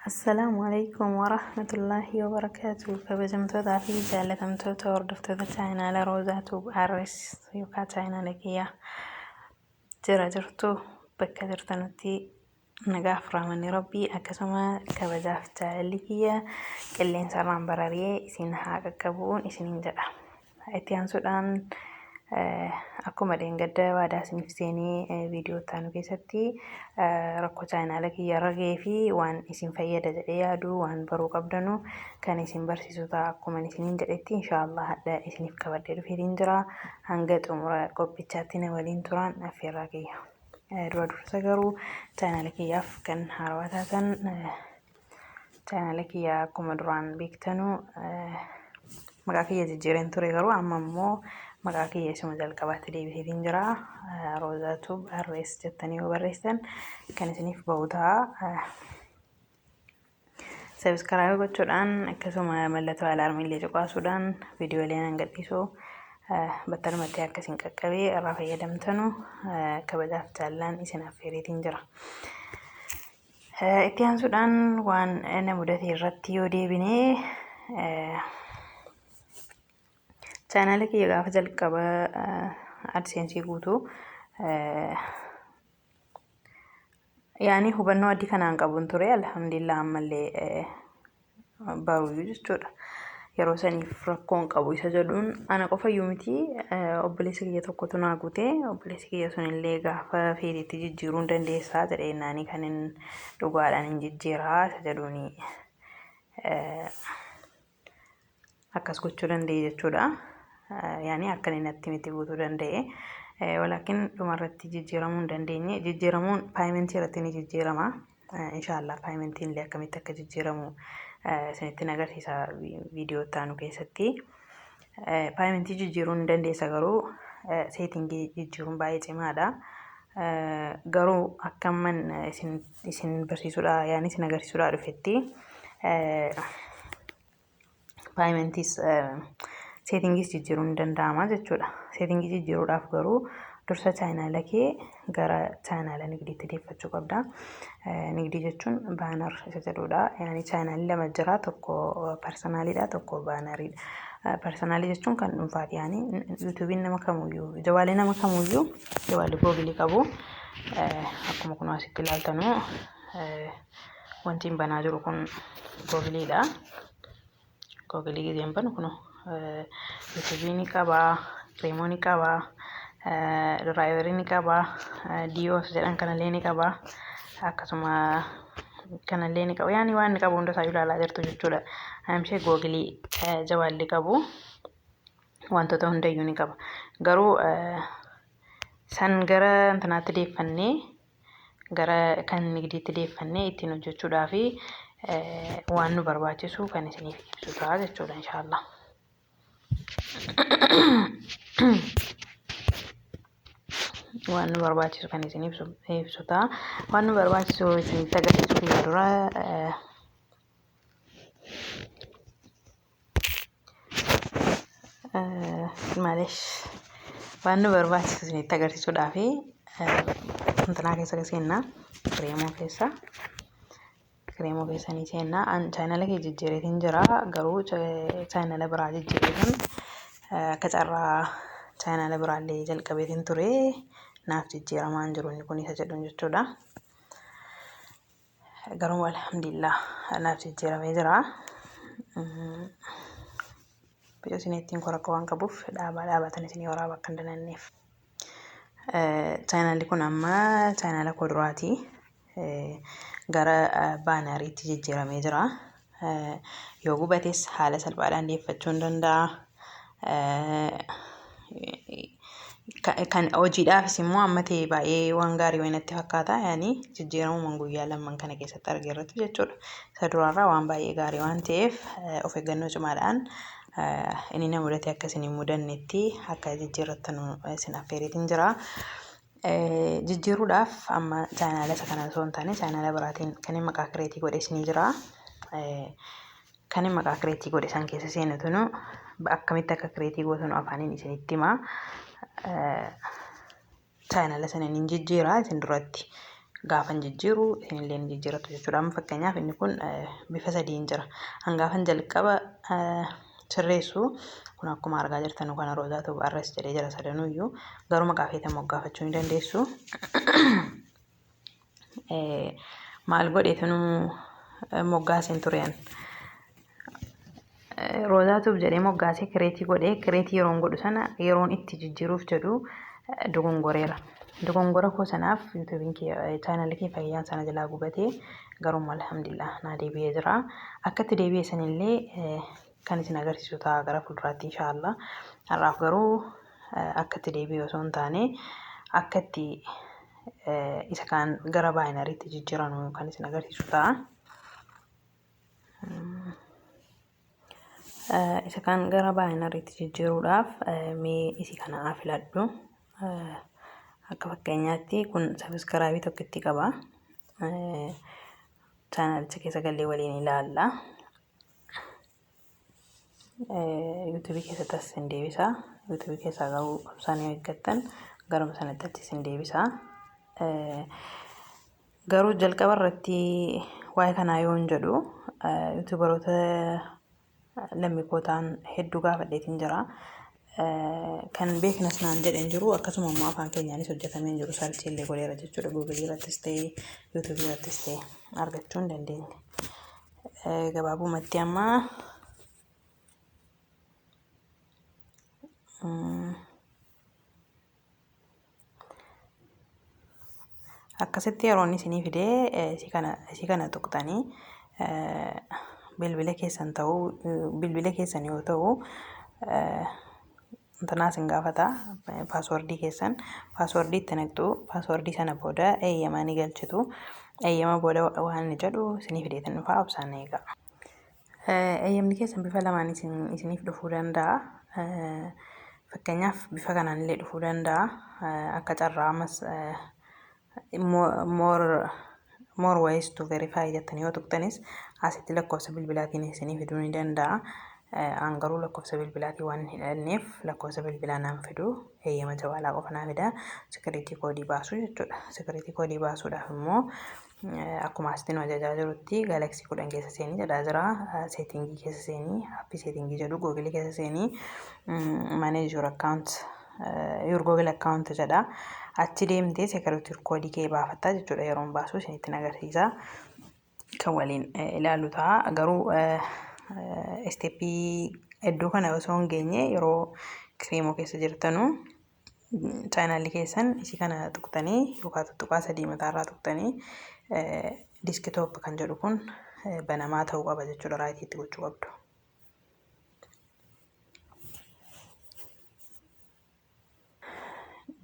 Assalaamu alaikum warahmatullaahi wabarakaatu. Kabajamtootaa fi jaallatamtoota hordoftoota chaayinaala Roozaa Tuub RS yookaan chaayinaala kiyyaa jira jirtu bakka jirtanutti nagaaf rahmanni rabbii akkasuma kabajaaf jaalalli kiyya qilleensarraan barari'ee isin haa qaqqabuun isiniin jedha. Itti aansuudhaan akkuma dheengadda waadaa isiniif seenee viidiyoo itti aanu keessatti rakkoo chaayinaala kiyya irra ga'ee fi waan isin fayyada jedhee yaadu waan baruu qabdanu kan isin barsiisu ta'a akkuma isiniin jedhetti inshaallah hadha isiniif qabadhee dhufeetiin jira. Hanga xumura qophichaatti na waliin turaan affeerraa kiyya. Dura dursa garuu chaayinaala kiyyaaf kan haarawaa taatan Chaanaala kiyya akkuma duraan beektanu maqaa kiyya jijjiireen ture garuu amma immoo maqaa kiyya isuma jalqabaatti deebiseetiin jira. Roozaa Tube RS jettanii yoo barreessitan kan isiniif ba'u ta'a. Sabiskiraayib gochuudhaan akkasuma mallattoo alaarmii illee cuqaasuudhaan viidiyoolee nan gadhiisu battalumatti akka isin qaqqabee irraa fayyadamtanu kabajaaf jaallaan isin affeereetiin jira. Itti aansuudhaan waan na mudate irratti yoo deebine chaanaala kiyya gaafa jalqaba AdSense guutu yaani hubannoo adii kanaan qabun ture alhamdulillah ammallee baruyyuu jechuudha. Yeroo saniif rakkoon qabu isa jedhuun ana qofayyuu miti obboleessa kiyya tokkotu naa guute obboleessi kiyya sunillee gaafa feetetti jijjiiruu hin dandeessaa jedhee naanii kan hin dhugaadhaan hin jijjiiraa isa jedhuuni akkas gochuu danda'e jechuudha. Yaani akka inni natti miti guutuu danda'e. Walaakin dhumarratti jijjiiramuu hin dandeenye. Jijjiiramuun paayimentii irratti ni jijjiirama. Inshaallah paayimentiin illee akkamitti akka jijjiiramu isinitti agarsiisa viidiyoo itti aanu keessatti. Paayimentii jijjiiruu ni dandeessa garuu seetingii jijjiiruun baay'ee cimaadha. Garuu akka amman isin barsiisuudha yaani isin agarsiisuudha dhufetti. Paayimentis seetingiis jijjiiruun ni danda'ama jechuudha. Seetingii jijjiiruudhaaf garuu dursa chaayinaala kee gara chaayinaala nigdiitti deeffachuu qabda. Nigdii jechuun baanar isa jedhudha. Yaani chaayinaalli lama jira tokko parsanaalidha tokko baanariidha. Parsanaalii jechuun kan dhuunfaati. Yaani yuutuubiin nama kamuyyuu jawaalee nama kamuyyuu jawaalee googilii qabu. Akkuma kun asitti ilaaltanu wanti hin banaa jiru kun googiliidha. Googilii gizeen banu kun yuutuubii ni qaba, kireemoo ni qaba, diraayiverii ni qaba, dii'oos jedhan kanallee ni qaba. Akkasuma kanallee ni qaba. Yaani waan inni qabu hunda isaa ilaalaa jirtu jechuudha. Amshee googilii jawaalli qabu wantoota hundayyuu ni qaba. Garuu san gara intanaatti deeffannee gara kan nigdiitti deeffannee ittiin hojjechuudhaaf waan nu barbaachisu kan isiniif ibsu ta'a jechuudha inshaallah. Waan nu barbaachisu kan isin ibsu ta'a. Waan nu barbaachisu isinitti agarsiisu kiyya dura Maaliif waan nu barbaachisu isinitti agarsiisuudhaaf intinaa keessa seenna kireemoo keessa kireemoo keessa ni seenna. An chaayinala kee jijjiireetiin jira garuu chaayinala biraa jijjiireetiin akka carraa chaayinala biraallee jalqabeetiin ture naaf jijjiiramaan jiru inni kun isa jedhuun jechuudha. Garuu alhamdulillah naaf jijjiiramee jira. Bifa isin ittiin koo rakkoo waan qabuuf dhaabaa dhaabatan isinii waraaba akka hin dananneef. Chaanaalli kun amma chaanaala koo duraati. Gara baanariitti jijjiiramee jira. Yoo gubates haala salphaadhaan deeffachuu hin danda'a. Kan hojiidhaafis immoo amma ta'e baay'ee waan gaarii wayii natti fakkaata. Yaani jijjiiramuman guyyaa lamman kana keessatti arge irratti jechuudha. Isa duraarraa waan baay'ee gaarii waan ta'eef of eeggannoo cimaadhaan inni na mudate akka isin hin mudannetti akka jijjiirrattan isin affeereetiin jira. Jijjiiruudhaaf amma chaanaala isa kana osoo hin taane chaanaala biraatiin kan inni maqaa kireetii godhe isinii jira. Kan inni maqaa kireetii godhe san keessa seenutunu akkamitti akka kireetii gootanu afaaniin isinitti hima. Chaanaala sana hin jijjiira isin duratti. Gaafan jijjiiru isinillee ni jijjiiratu jechuudha. Amma fakkeenyaaf inni kun bifa sadiin jira. Hangaafan jalqaba sirreessu kun akkuma argaa jirtan kana Roozaa Tube RS jedhee jira sadanuyyuu, garuu maqaa feetan moggaafachuu ni dandeessu. Maal godheetanuu moggaaseen tureen? Roozaa Tube jedhee moggaasee create godhee, create yeroon godhu sana yeroon itti jijjiiruuf jedhu dogongoreera. Dogongora koo sanaaf YouTubeiin kee, channelli kee fayyaan sana jalaa gubatee, garuu alhamdulillah naa deebi'ee jira. Akka itti deebi'e sanillee kan isin agarsiisu ta'a gara fuulduraatti, inshaallah. Har'aaf garuu akka itti deebi'e osoo hin taane, akka itti isa kaan gara banneriitti jijjiiranu kan isin agarsiisu ta'a. Isa kaan gara banneriitti jijjiiruudhaaf mee isii kana haa filadhu. Akka fakkeenyaatti kun subscribe tokkotti qaba. Channelicha keessa gallee waliin ilaalla. YouTubeii keessatti as isin deebisa. YouTubeii keessaa garuu obsaan yoo eeggattan garuma sanatti achi isin deebisa. Garuu jalqaba irratti waa'ee kanaa yoo hin jedhu, YouTuberoota lammii koo ta'an hedduu gaafadheetiin jira. Kan beeknas naan jedhan jiru, akkasuma immoo afaan keenyaanis hojjetamee hin jiru. Search illee godheera jechuudha. Googleii irrattis ta'e, YouTubeii irrattis ta'e argachuu hin dandeenye. Gabaabumatti amma akkasitti yeroo inni isinii fidee isii kana tuqxanii, bilbila keessan ta'uu, bilbila keessan yoo ta'u, intanaa isin gaafata, passwordii keessan. Passwordii itti naqxu. Passwordii sana booda eeyyama ni galchitu. Eeyyama booda waan inni jedhu isinii fideetan dhufaa, obsaan eegaa. Eeyyamni keessan bifa lamaan isiniif dhufuu danda'a. Fakkeenyaaf bifa kanaan illee dhufuu danda'a. Akka carraa ammas "more ways to verify" jettanii yoo tuqxanis asitti lakkoofsa bilbilaatiin isinii fiduu ni danda'a. An garuu lakkoofsa bilbilaatiin waan hin hidhanneef lakkoofsa bilbilaa naan fidu, eeyyama jawaalaa qofa naa fida. Security code baasuu jechuudha. Security code baasuudhaaf immoo akkuma asitti nu ajajaa jirutti Galaxy 10 keessa seenii jedhaa jira. Settingii keessa seenii, app settingii jedhu Googleii keessa seenii, "manage your account, your Google account" jedha. Achi deemtee security code kee baafattaa jechuudha. Yeroon baasuu isinitti agarsiisa. Kan waliin ilaallu ta'a. Garuu stepii iddoo kana osoo hin geenye, yeroo Chromeoo keessa jirtanu channelli keessan isii kana tuqxanii yookaan tuttuqaa sadii mataarraa tuqxanii desktop kan jedhu kun banamaa ta'uu qaba jechuudha, rightiitti gochuu qabdu.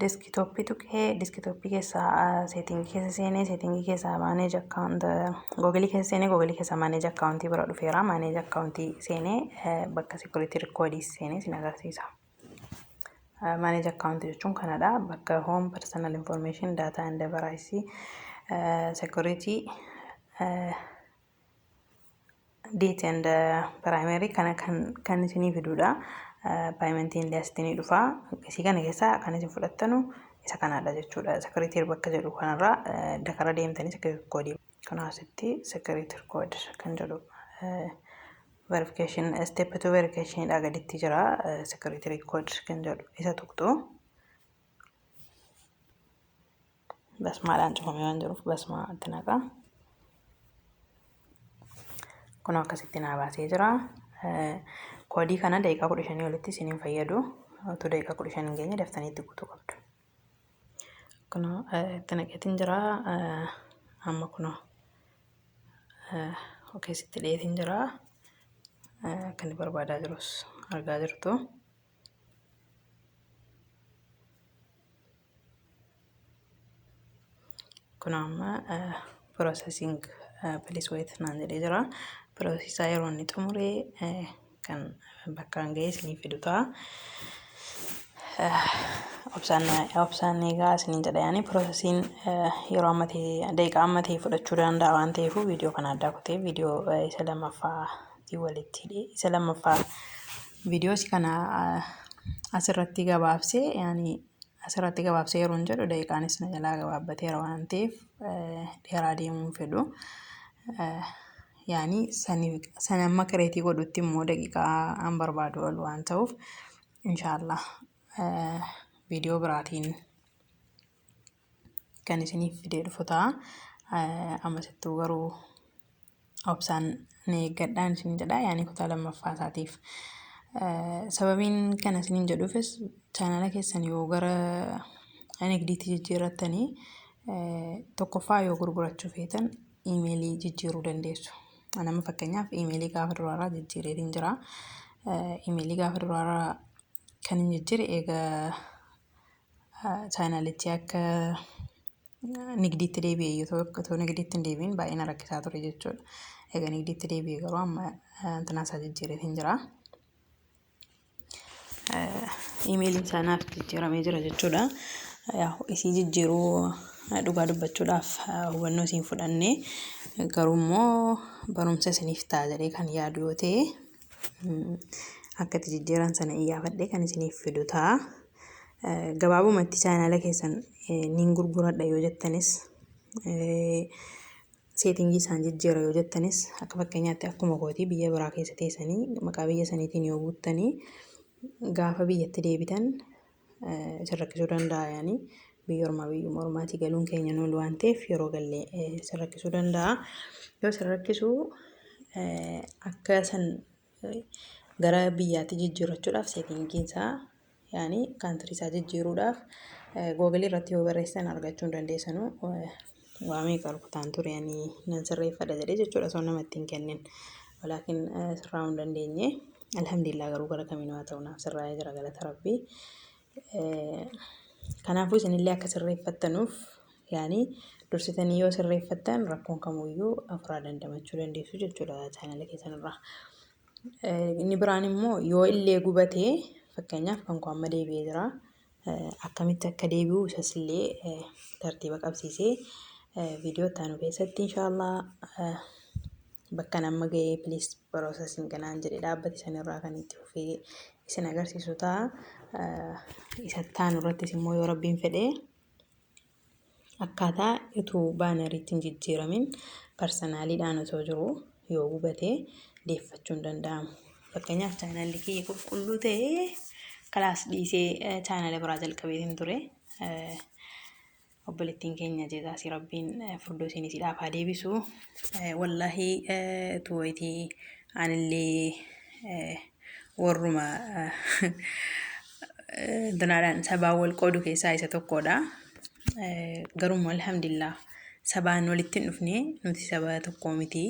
Desktopii tuqee, desktopii keessaa settingii keessa seenee, settingii keessaa manage account, Googleii keessa seenee, Googleii keessaa manage accountii bira dhufeera. Manage accountii seenee, bakka security codeii seenee isin agarsiisa. Manage accountii jechuun kanadha. Bakka home, personal information, data and privacy, security, date and primary kana kan isinii fidudha. Paymentiin illee asitti ni dhufa. Isii kana keessaa kan isin fudhattanu isa kanadha jechuudha. Security bakka jedhu kanarraa dakara deemtanii security code kana asitti security code kan jedhu verification step 2 verification dha gaditti jira, security code kan jedhu isa tuqxu. Basmaadhaan cufamee waan jiruuf basmaa itti naqa. Kun akkasitti naa baasee jira. Codeii kana daqiiqaa 15 olitti isiniin fayyadu. Otoo daqiiqaa 15 hin geenye daftanii itti guutuu qabdu. Kunoo itti naqeetiin jira. Amma kunoo keessatti dhiyeetiin jira. Akka inni barbaadaa jirus argaa jirtu. Kun amma "processing, please wait" naan jedhee jira. Processisaa yeroo inni xumuree kan bakkaan ga'ee isinii fidu ta'a. Obsaan eegaa isiniin jedha. Yaani processiin yeroo amma ta'e, daqiiqaa amma ta'e fudhachuu danda'a waan ta'eef, viidiyoo kana addaa kutee viidiyoo isa lammaffaa walitti hidhee, isa lammaffaa viidiyoo kana asirratti gabaabsee yaani Asirratti gabaabsee yeroon jedhu daqiiqaanis na jalaa gabaabbateera waan ta'eef dheeraa deemuu hin fedhu. Yaani sana amma create godhutti immoo daqiiqaa an barbaadu ol waan ta'uuf, inshaallah viidiyoo biraatiin kan isiniif fidee dhufu ta'a. Ammasittuu garuu obsaan na eeggadhaan isin jedha, yaani kutaa lammaffaa isaatiif. Sababiin kana isiniin jedhuufis, chaanaala keessan yoo gara nigdiitti jijjiirrattanii, tokkoffaa yoo gurgurachuu feetan iimeelii jijjiiruu dandeessu. Nama fakkeenyaaf iimeelii gaafa duraaraa jijjiireetiin jira. Iimeelii gaafa duraaraa kan hin jijjiire egaa chaanaalichi akka nigdiitti deebi'e yoo ta'u, nigdiitti hin deebiin baay'ee na rakkisaa ture jechuudha. Egaa nigdiitti deebi'e garuu amma intinaa isaa jijjiireetiin jira. Iimeeliin isaa naaf jijjiiramee jira jechuudha. Isii jijjiiruu dhugaa dubbachuudhaaf hubannoo isiin fudhanne, garuu immoo barumsa isiniif ta'a jedhee kan yaadu yoo ta'e, akka itti jijjiiran sana iyyaafadhee kan isiniif fidu ta'a. Gabaabumatti chaanaala keessan niin gurguradha yoo jettanis, setting isaan jijjiira yoo jettanis, akka fakkeenyaatti akkuma kootii biyya biraa keessa teessanii maqaa biyya saniitiin yoo guuttanii gaafa biyyatti deebitan isin rakkisuu danda'a. Yaani biyya ormaa biyyuma ormaatii galuun keenya nuul waan ta'eef, yeroo gallee isin rakkisuu danda'a. Yoo isin rakkisu, akka san gara biyyaatti jijjiirrachuudhaaf settingiin isaa, yaani country isaa jijjiiruudhaaf, Google irratti yoo barreessan argachuu hin dandeessanu. Waa meeqa rukutaan ture ani nan sirreeffadha jedhee jechuudha, osoo namatti hin kennin. Walaakin sirraa'uu hin dandeenye. Alhamdulillah, garuu gara kamiin haa ta'u naaf sirraa'ee jira, galata Rabbii. Kanaafuu isinillee akka sirreeffattanuuf, yaani dursitanii yoo sirreeffattan rakkoon kamuyyuu afuraa dandamachuu dandeessu jechuudha chaanala keessanirraa. Inni biraan immoo yoo illee gubatee, fakkeenyaaf kan koo amma deebi'ee jira. Akkamitti akka deebi'u isas illee tartiiba qabsiisee viidiyoo itti aanu keessatti inshaallah bakka amma ga'ee please processing kanaan jedhee dhaabbate sanirraa kan itti fufee isin agarsiisu ta'a. Isa itti aanu irrattis immoo yoo Rabbiin fedhee akkaataa utuu banneriitti hin jijjiiramin personaliidhaan osoo jiru yoo gubatee deeffachuu hin danda'amu. Fakkeenyaaf chaanalli kiyya qulqulluu ta'ee kalaas dhiisee chaanala biraa jalqabeetiin ture. Obboleettiin keenya jeezaasii Rabbiin furdoo isiin isiidhaaf haa deebisu. Wallaahi tuwayitii anillee warruma intanaadhaan sabaan wal qoodu keessaa isa tokkodha. Garuu alhamdulillah sabaan walitti hin dhufne, nuti saba tokko miti.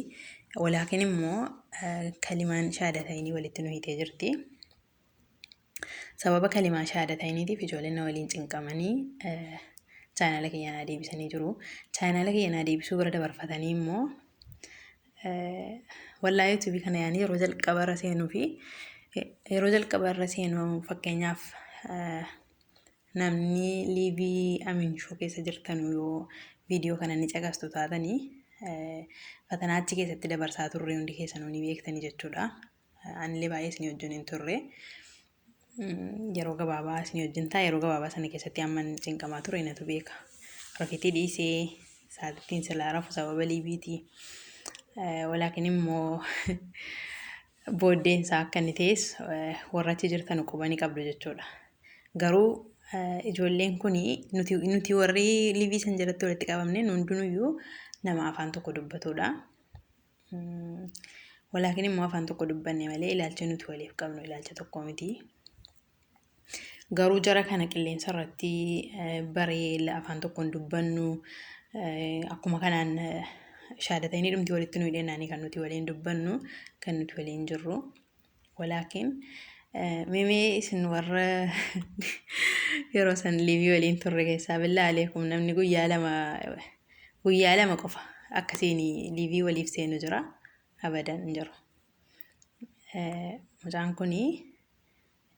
Walaakin immoo kalimaan shaadatayinii walitti nu hiitee jirti. Sababa kalimaa shaadatayiniitiif ijoolleen na waliin cinqamanii chaanaala kiyya naa deebisanii jiru. Chaanaala kiyya naa deebisuu bira dabarfatanii immoo, wallaahi yuutuubii kana yaanii yeroo jalqaba irra seenuu fi yeroo jalqaba irra seenuu, fakkeenyaaf namni live Amiinshoo keessa jirtan yoo viidiyoo kana ni caqastu taatanii, fatanaa achi keessatti dabarsaa turre hundi keessanuu ni beektanii jechuudha. Anillee baay'ee isinii wajjin hin turre. Yeroo gabaabaa isinii wajjin ta'a, yeroo gabaabaa sana keessatti amma cinqamaa ture natu beeka. Rafitii dhiisee sa'aatittiin silaa rafu sababa liveiitii. Walaakin immoo booddeen isaa akka inni ta'es warra achi jirtan quba ni qabdu jechuudha. Garuu ijoolleen kun, nuti warri live san jalatti walitti qabamne hundinuyyuu nama afaan tokko dubbatudha. Walaakin immoo afaan tokko dubbanne malee ilaalcha nuti waliif qabnu ilaalcha tokko miti. Garuu jara kana qilleensa irratti baree afaan tokkoon dubbannu, akkuma kanaan shaadatanii dhumti walitti nu hidhennaanii kan nuti waliin dubbannu, kan nuti waliin jirru. Walaakin mimee isin warra yeroo san live waliin turre keessaa, billaa aleekum, namni guyyaa 2 qofa akkasiin live waliif seenu jira? Abadan hin jiru. Mucaan kuni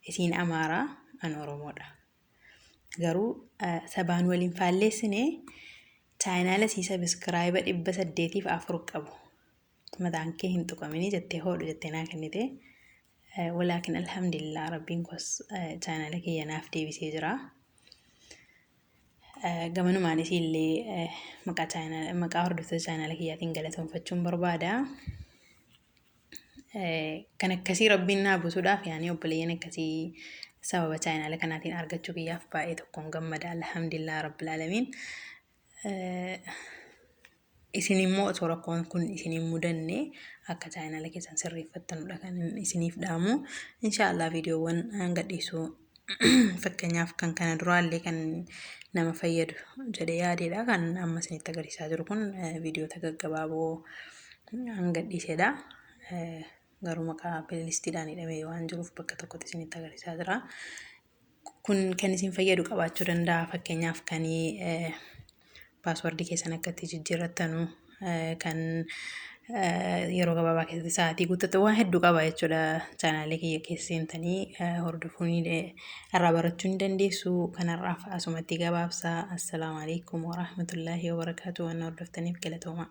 isiin Amaaraa, an Oromoodha. Garuu sabaan waliin faalleessine, chaayinaala sii subscribe 804 qabu. Mataan kee hin tuqaminii jettee hoodhu jettee naa kennite. Walaakin alhamdulillah, Rabbiin kos chaayinaala kiyya naaf deebisee jira. Gamanumaanis illee maqaa chaayinaa maqaa hordoftoota chaayinaala kiyyaatiin galatoonfachuun barbaada. Kan akkasii Rabbiin naa buusuudhaaf, yaani obboleeyyan akkasii sababa chaayinaala kanaatiin argachuu kiyyaaf baay'ee tokkoon gammada. Alhamdulillah Rabbil Aalamiin. Isin immoo osoo rakkoon kun isin hin mudanne akka chaayinaala keessan sirreeffattanudha kan isiniif dhaamu. Inshaallah viidiyoowwan gadhiisuu, fakkeenyaaf kan kana duraallee kan nama fayyadu jedhee yaadeedha. Kan amma isinitti agarsiisaa jiru kun viidiyoota gaggabaaboo gadhiisedha. Garuu maqaa playlistiidhaan hidhamee waan jiruuf bakka tokkotti isinitti agarsiisaa jira. Kun kan isin fayyadu qabaachuu danda'a. Fakkeenyaaf kan passwordii keessan akka itti jijjiirrattanu, kan yeroo gabaabaa keessatti sa'aatii guuttatu, waan hedduu qaba jechuudha. Chaanaalee kiyya keessa seentanii hordofuu irraa barachuu ni dandeessu. Kanarraaf asumatti gabaabsaa. Assalaamu alaikum warahmatullaahi wabarakaatu. Waan hordoftaniif galatooma.